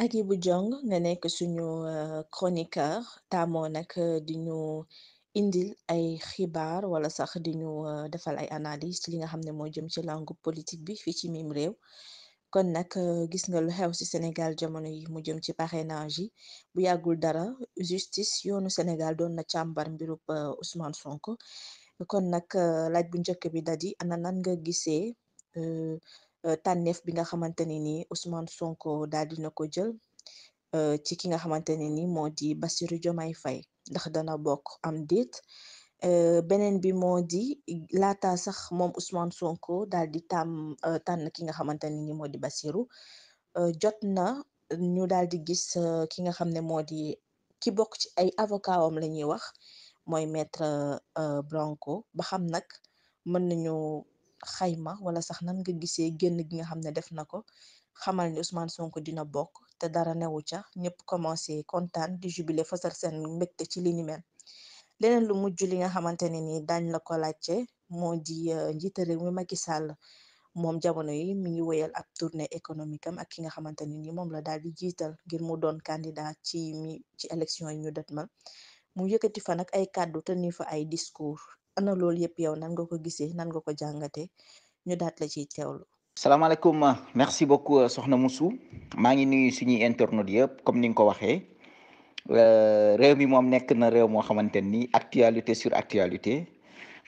Agibou Diong nga nekk suñu chroniqueur taamoo nag di ñu indil ay xibaar wala sax di ñu defal ay analyse ci li nga xam ne moo jëm ci langue politique bi fii ci mim réew kon nag gis nga lu xew ci Sénégal jamono yi mu jëm ci parrainage yi bu yàggul dara justice yoonu Sénégal doon na càmbar mbirub Ousmane Sonko kon nag laaj bu njëkk bi dadi ana nan nga gisee tànneef bi nga xamante ne ni Ousmane Sonko daal dina ko jël ci ki nga xamante ne ni moo di Bassirou Diomaye Faye ndax dana bokk am déet beneen bi moo di laata sax moom Ousmane Sonko daal di tànn ki nga xamante ne ni moo di Bassirou jot na ñu daal di gis ki nga xam ne moo di ki bokk ci ay avocat am la ñuy wax mooy maître Branco ba xam nag mën nañu xayma wala sax nan nga gisee génn gi nga xam ne def na ko xamal ni Ousmane Sonko dina bokk te dara newu ca ñëpp commencé kontaan di jubilé fasal seen mbégte ci li ni mel leneen lu mujj li nga xamante ne ni dañ la ko laajte moo di njiite réew mi Macky Sall moom jamono yi mi ngi wéyal ab tournée économique am ak ki nga xamante ne ni moom la daal di jiital ngir mu doon candidat ci élection yi ñu dëtmal mu yëkkati fa nag ay kàddu te ni fa ay discours ana loolu yëpp yow nan nga ko gisee nan nga ko jàngatee ñu daat la ciy teewlu. salaamaaleykum merci beaucoup soxna Moussou maa ngi nuyu suñuy internautes yëpp comme ni nga ko waxee réew mi moom nekk na réew moo xamante ni actualité sur actualité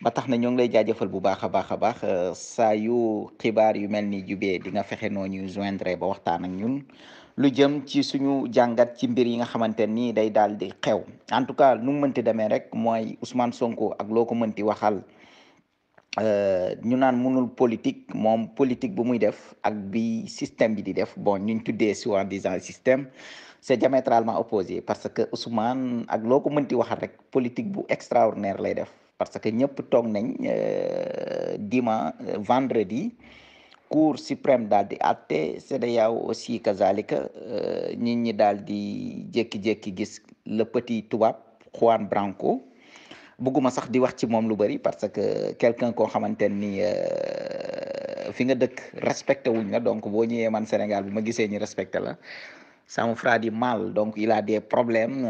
ba tax na ñoo ngi lay jaajëfal bu baax a baax a baax saa yu xibaar yu mel ni jubee di nga fexe noo ñu joindre ba waxtaan ak ñun lu jëm ci suñu jàngat ci mbir yi nga xamante ni day daal di xew en tout cas nu mu mënti demee rek mooy Ousmane Sonko ak loo ko mënti waxal. ñu naan mënul politique moom politique bu muy def ak bi système bi di def bon ñu tuddee soi-disant système c'est diamétralement opposé parce que Ousmane ak loo ko mënti waxal rek politique bu extraordinaire lay def parce que ñëpp toog nañ vendredi cour suprême daal di àtte CEDEAO aussi kazalika nit ñi daal di jékki-jékki gis le petit tubaab Juan Branco bëgguma sax di wax ci moom lu bari parce que quelqu'un koo xamante ni fi nga dëkk respecté wuñ la donc boo ñëwee man Sénégal bu ma gisee ñu respecté la ça me fera du mal donc il a des problèmes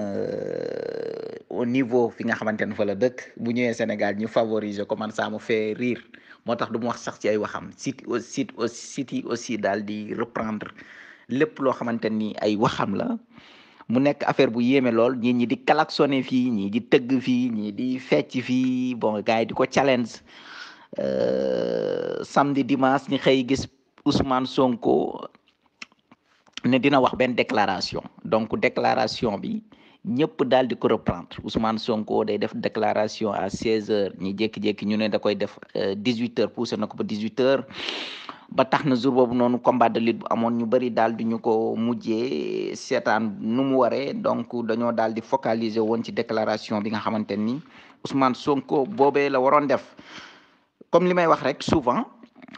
au niveau fi nga xamante ne fa la dëkk bu ñëwee Sénégal ñu favoriser ko man ça me fait rire moo tax du ma wax sax ci ay waxam site aussi daal di reprendre lépp loo xamante ni ay waxam la. mu nekk affaire bu yéeme lool ñi di klaxonné fii ñii di tëgg fii ñii di fecc fii bon gars yi di ko challenge samedi dimanche ñi xëy gis Ousmane Sonko ne dina wax benn déclaration donc déclaration bi ñëpp daal di ko reprendre Ousmane Sonko day def déclaration à 16h ñi jékki-jékki ñu ne da koy def 18h poussé na ko ba 18h. ba tax na jour boobu noonu combat de lutte bu amoon ñu bëri daal di ñu ko mujjee seetaan nu mu waree donc dañoo daal di focaliser woon ci déclaration bi nga xamante ni Ousmane Sonko boobee la waroon def comme li may wax rek souvent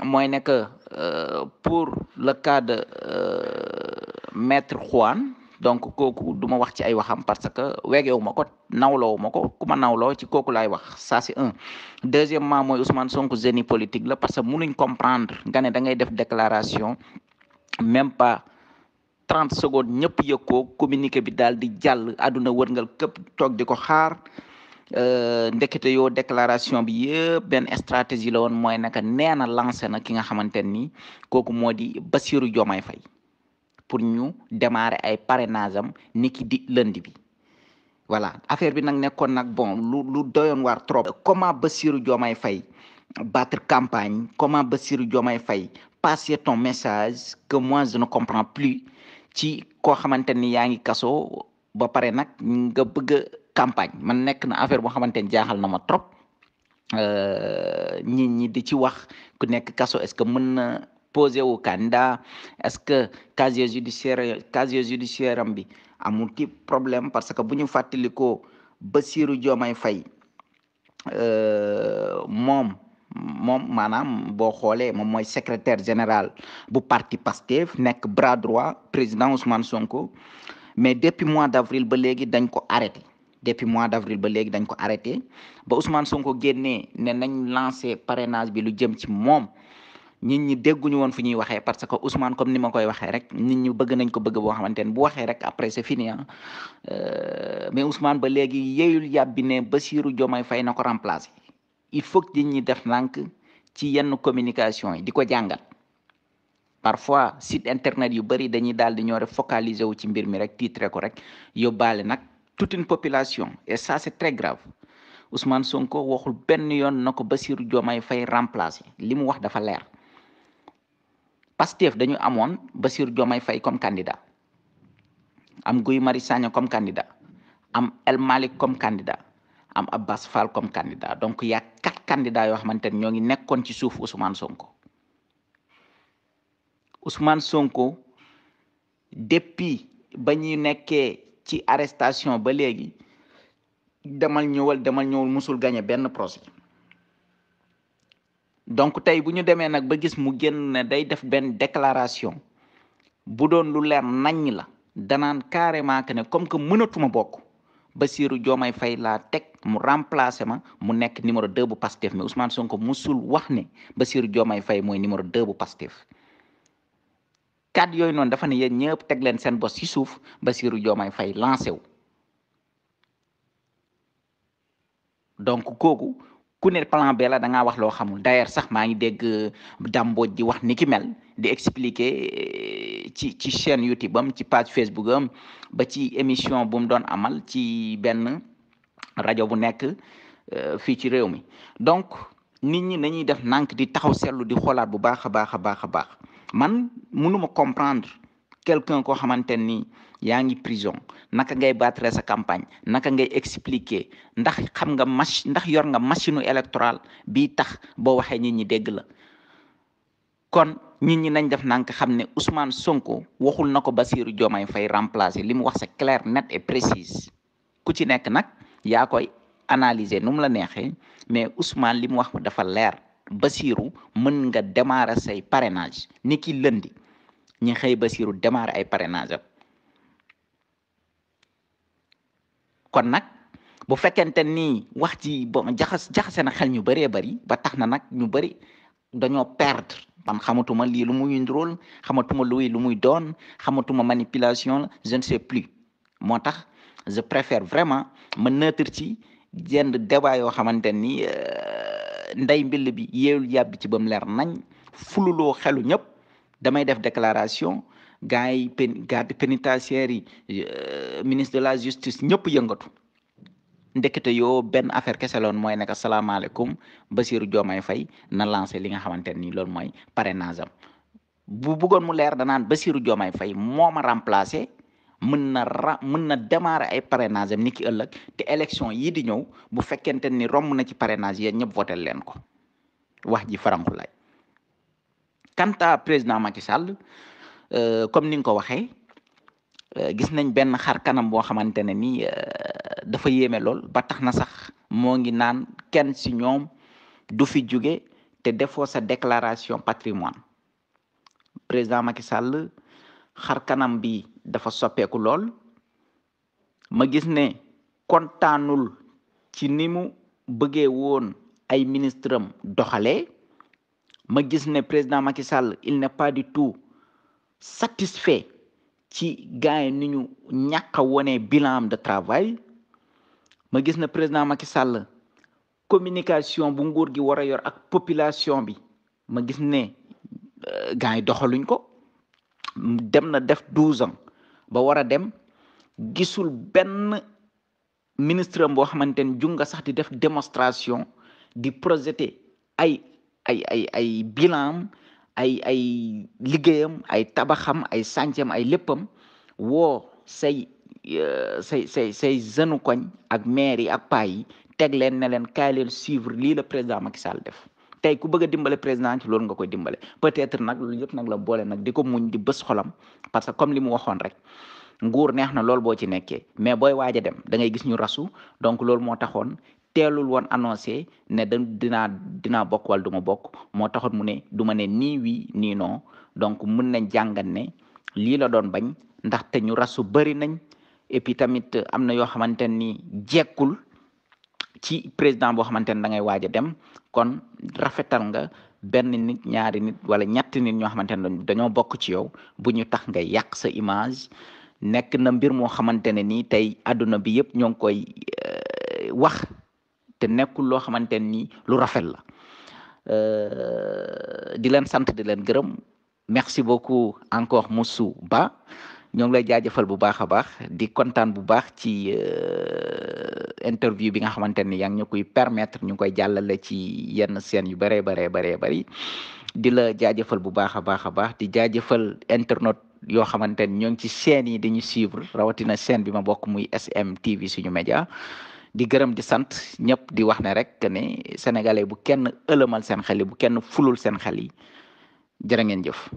mooy ne que pour le cas de maître Juan donc kooku du ma wax ci ay waxam parce que wegeewu ma ko nawloowu ma ko ku ma nawloo ci kooku laay wax ça c'est un deuxièmement mooy Ousmane Sonko génie politique la parce que mënuñ comprendre nga ne da ngay def déclaration même pas 30 secondes ñëpp yëg ko communiqué bi daal di jàll àdduna wërngal képp toog di ko xaar ndekete yoo déclaration bi yëpp benn stratégie la woon mooy naka nee na lancé na ki nga xamante ni kooku moo di Bassirou Diomaye Faye pour ñu démarrer ay parrainage am ni ki di lundi bi voilà affaire bi nag nekkoon nag bon lu doyoon waar trop. Comment Bassirou Diomaye Faye battre campagne comment Bassirou Diomaye Faye passer ton message que moi je ne comprends plus ci koo xamante ni yaa ngi kaso ba pare nag nga bëgg campagne man nekk na affaire boo xamante ni jaaxal na ma trop ñi di ci wax ku nekk kaso est-ce que mën na posé wu candidat est-ce que casier judiciaire am bi amul ci problème parce que bu ñu fàttalikoo Bassirou Diomaye Faye moom maanaam boo xoolee moom mooy secrétaire général bu parti Pastef nekk bras droit président Ousmane Sonko mais depuis mois d'avril ba léegi dañ ko arrêté ba Ousmane Sonko génnee ne nañ lancé parrainage bi lu jëm ci moom nit ñi dégguñu woon fu ñuy waxee parce que Ousmane comme ni ma koy waxee rek nit ñi bëgg nañ ko bëgg boo xamante ne bu waxee rek après c'est fini mais Ousmane ba léegi yeeyul yàbbi ne Bassirou Diomaye Faye na ko remplacer il faut que nit ñi def nànk ci yenn communication yi di ko jàngat parfois site internet yu bari dañuy daal di ñoo rek focaliser wu ci mbir mi rek titre ko rek yóbbaale nag toute une population et ça c'est très grave Ousmane Sonko waxul benn yoon na ko Bassirou Diomaye Faye remplacer li mu wax dafa leer Pastef dañu amoon Bassirou Diomaye Faye comme candidat am Guy Marius Sagna comme candidat am El Malick comme candidat am Abbas Fall comme candidat donc y a 4 candidats yoo xamante ne ñoo ngi nekkoon ci suuf Ousmane Sonko depuis ba ñu nekkee ci arrestation ba léegi demal ñëwal musul gagné benn procès donc tey bu ñu demee nag ba gis mu génn ne day def benn déclaration bu doon lu leer naññ la danaan carrément que ne comme que mënatuma bokk Bassirou Diomaye Faye laa teg mu remplacer ma mu nekk numéro 2 bu Pastef mais Ousmane Sonko musul wax ne Bassirou Diomaye Faye mooy numéro 2 bu Pastef kàddu yooyu noonu dafa ne yéen ñëpp teg leen seen bos ci suuf Bassirou Diomaye Faye lancé wu donc kooku ku ne plan B la da ngaa wax loo xamul d'ailleurs sax maa ngi dégg Dambodj di wax ni ki mel di expliquer ci chaîne YouTube am ci page Facebook am ba ci émission bu mu doon amal ci benn rajo bu nekk fii ci réew mi donc nit ñi nañuy def nànk di taxaw seetlu di xoolaat bu baax a baax man mënuma comprendre quelqu'un koo xamante ni yaa ngi prison naka ngay battre sa campagne naka ngay expliquer ndax xam nga ndax yor nga machine électorale bi tax boo waxee nit ñi dégg la kon nit ñi nañ def nànk xam ne Ousmane Sonko waxul na ko Bassirou Diomaye Faye remplacer li mu wax c'est clair net et précis ku ci nekk nag yaa koy analyser nu mu la neexee mais Ousmane li mu wax dafa leer Bassirou mën nga démarrer say parrainage ni ki lëndi ñi xëy Bassirou démarrer ay parrainage am kon nag bu fekkente ni wax ci bon jaxase na xel ñu bëree bëri ba tax na nag ñu bëri dañoo perdre man xamatuma lii lu muy ndróol xamatuma lu muy doon xamatuma manipulation la je ne sais plus moo tax je préfère vraiment ma neutre ci jenn débat yoo xamante ni nday mbill bi yeewul yàbbi ci ba mu leer nañ fululoo xelu ñëpp damay def déclaration gars yi garde pénitentiaire yi ministre de la justice ñëpp yëngatu ndekete yoo benn affaire kese loon mooy nekk salaamaaleykum Bassirou Diomaye Faye na lancé li nga xamante ni loolu mooy parrainage am bu bëggoon mu leer danaan Bassirou Diomaye Faye moo ma remplacé mën na démarrer ay parrainage am ni ki ëllëg te élection yii di ñëw bu fekkente ni romb na ci parrainage yéen ñëpp voté leen ko wax ji faranku lay quant à président Macky Sall comme ni nga ko waxee gis nañ benn xar kanam boo xamante ne ni dafa yéeme lool ba tax na sax moo ngi naan kenn ci ñoom du fi jóge te defoo sa déclaration patrimoine président Macky Sall xar kanam bi dafa soppeeku lool ma gis ne kontaanul ci ni mu bëggee woon ay ministre am doxalee ma gis ne président Macky Sall il n'est pas du tout satisfait ci gars yi ni ñu ñàkk a wone bilan de travail ma gis ne président Macky Sall communication bu nguur gi war a yor ak population bi ma gis ne gars yi doxaluñ ko dem na def 12 ans ba war a dem gisul benn ministre am boo xamante ni junga sax di def démonstration di projeter ay bilan ay liggéeyam ay tabaxam ay sàncam ay léppam woo say jeune koñ ak maire yi ak paa yi teg leen ne leen kaay leen suivre lii la président Macky Sall def tey ku bëgg a dimbale président ci loolu nga koy dimbale peut-être nag loolu yëpp nag la boole nag di ko muñ di bës xolam parce que comme li mu waxoon rek nguur neex na loolu boo ci nekkee mais booy waaj a dem da ngay gis ñu rasu donc loolu moo taxoon teelul woon annoncé ne dinaa bokk wala du ma bokk moo taxoon mu ne du ma ne nii oui nii non donc mun nañ jàngat ne lii la doon bañ ndaxte ñu rasu bëri nañ et puis tamit am na yoo xamante ni jekkul ci président boo xamante ne da ngay waaj a dem kon rafetal nga benn nit ñaari nit wala ñetti nit ñoo xamante ne dañoo bokk ci yow bu ñu tax nga yàq sa image nekk na mbir moo xamante ne nii tey àdduna bi yëpp ñoo ngi koy wax te nekkul loo xamante ne nii lu rafet la di leen sant di leen gërëm merci beaucoup encore Moussou Ba ñoo ngi lay jaajëfal bu baax a baax di kontaan bu baax ci interview bi nga xamante ni yaa ngi ñu koy permettre ñu koy jàllale ci yenn scène yu bëree bëri di la jaajëfal bu baax a baax di jaajëfal internet yoo xamante ni ñoo ngi ci chaîne yi di ñu suivre rawatina chaîne bi ma bokk muy SM TV suñu média di gërëm di sant ñëpp di wax ne rek ne sénégalais bu kenn ëlëmal seen xel yi bu kenn fulul seen xel yi jërë ngeen jëf.